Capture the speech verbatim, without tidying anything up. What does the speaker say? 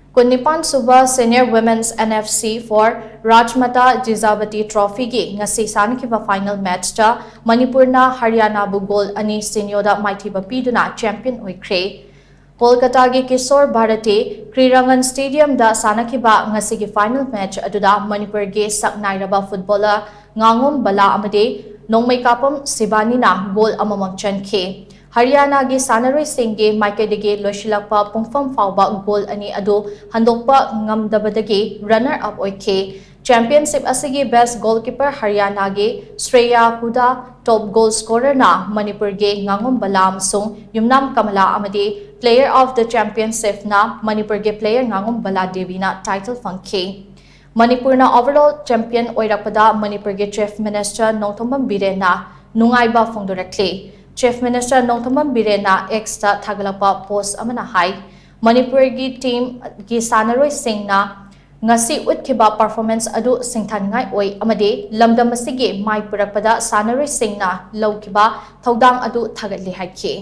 ꯀꯨꯟꯅꯤꯄꯥꯟ ꯁꯨꯕ Senior Women's N F C for Rajmata Jijawati Trophyꯒꯤ ꯉꯁꯤ ꯁꯥꯟꯅꯈꯤꯕ final matchꯇ ꯃꯅꯤꯄꯨꯔꯅ ꯍꯔꯤꯌꯥꯅꯥꯕꯨ goal ꯑꯅꯤ ꯁꯤꯅꯣꯗ ꯃꯥꯏꯊꯤꯕ ꯄꯤꯗꯨꯅ champion ꯑꯣꯏꯈ꯭ꯔꯦ꯫ ꯀꯣꯜꯀꯇꯥꯒꯤ ꯀꯤꯁꯣꯔ ꯚꯥꯔꯇꯤ ꯀ꯭ꯔꯤꯔꯪꯒꯟ Stadiumꯗ ꯁꯥꯟꯅꯈꯤꯕ ꯉꯁꯤꯒꯤ final match ꯑꯗꯨꯗ ꯃꯅꯤꯄꯨꯔꯒꯤ ꯁꯛꯅꯥꯏꯔꯕ footballer ꯉꯥꯉꯣꯝ ꯕꯂꯥ ꯑꯃꯗꯤ ꯅꯣꯡꯃꯩꯀꯥꯄꯝ ꯁꯤꯕꯥꯅꯤꯅ goal ꯑꯃꯃꯝ ꯆꯟꯈꯤ꯫ ꯍꯔꯤꯌꯥꯅꯥꯒꯤ ꯁꯥꯟꯅꯔꯣꯏꯁꯤꯡꯒꯤ ꯃꯥꯏꯀꯩꯗꯒꯤ ꯂꯣꯏꯁꯤꯜꯂꯛꯄ ꯄꯨꯡꯐꯝ ꯐꯥꯎꯕ goal ꯑꯅꯤ ꯑꯗꯨ ꯍꯟꯗꯣꯛꯄ ꯉꯝꯗꯕꯗꯒꯤ runner up ꯑꯣꯏꯈꯤ꯫ Championship ꯑꯁꯤꯒꯤ best goalkeeper ꯍꯔꯤꯌꯥꯅꯥꯒꯤ Shreya ꯍꯨꯗꯥ, top goal scorerꯅ ꯃꯅꯤꯄꯨꯔꯒꯤ ꯉꯥꯉꯣꯝ ꯕꯂꯥ ꯑꯃꯁꯨꯡ ꯌꯨꯝꯅꯥꯝ ꯀꯃꯂꯥ ꯑꯃꯗꯤ player of the championshipꯅ ꯃꯅꯤꯄꯨꯔꯒꯤ player ꯉꯥꯉꯣꯝ ꯕꯂꯥ ꯗꯦꯕꯤꯅ title ꯐꯪꯈꯤ꯫ ꯃꯅꯤꯄꯨꯔꯅ overall champion ꯑꯣꯏꯔꯛꯄꯗ ꯃꯅꯤꯄꯨꯔꯒꯤ Chief Minister ꯅꯣꯡꯊꯣꯝꯕꯝ ꯕꯤꯔꯦꯟꯅ ꯅꯨꯡꯉꯥꯏꯕ ꯐꯣꯡꯗꯣꯔꯛꯂꯤ꯫ Chief Minister ꯅꯣꯡꯊꯣꯝꯕꯝ ꯕꯤꯔꯦꯟꯅ Xꯇ ꯊꯥꯒꯠꯂꯛꯄ post ꯑꯃꯅ ꯍꯥꯏ, ꯃꯅꯤꯄꯨꯔꯒꯤ teamꯒꯤ ꯁꯥꯟꯅꯔꯣꯏꯁꯤꯡꯅ ꯉꯁꯤ ꯎꯠꯈꯤꯕ performance ꯑꯗꯨ ꯁꯤꯡꯊꯥꯅꯤꯡꯉꯥꯏ ꯑꯣꯏ ꯑꯃꯗꯤ ꯂꯝꯗꯝ ꯑꯁꯤꯒꯤ ꯃꯥꯏ ꯄꯨꯔꯛꯄꯗ ꯁꯥꯟꯅꯔꯣꯏꯁꯤꯡꯅ ꯂꯧꯈꯤꯕ ꯊꯧꯗꯥꯡ ꯑꯗꯨ ꯊꯥꯒꯠꯂꯤ ꯍꯥꯏꯈꯤ꯫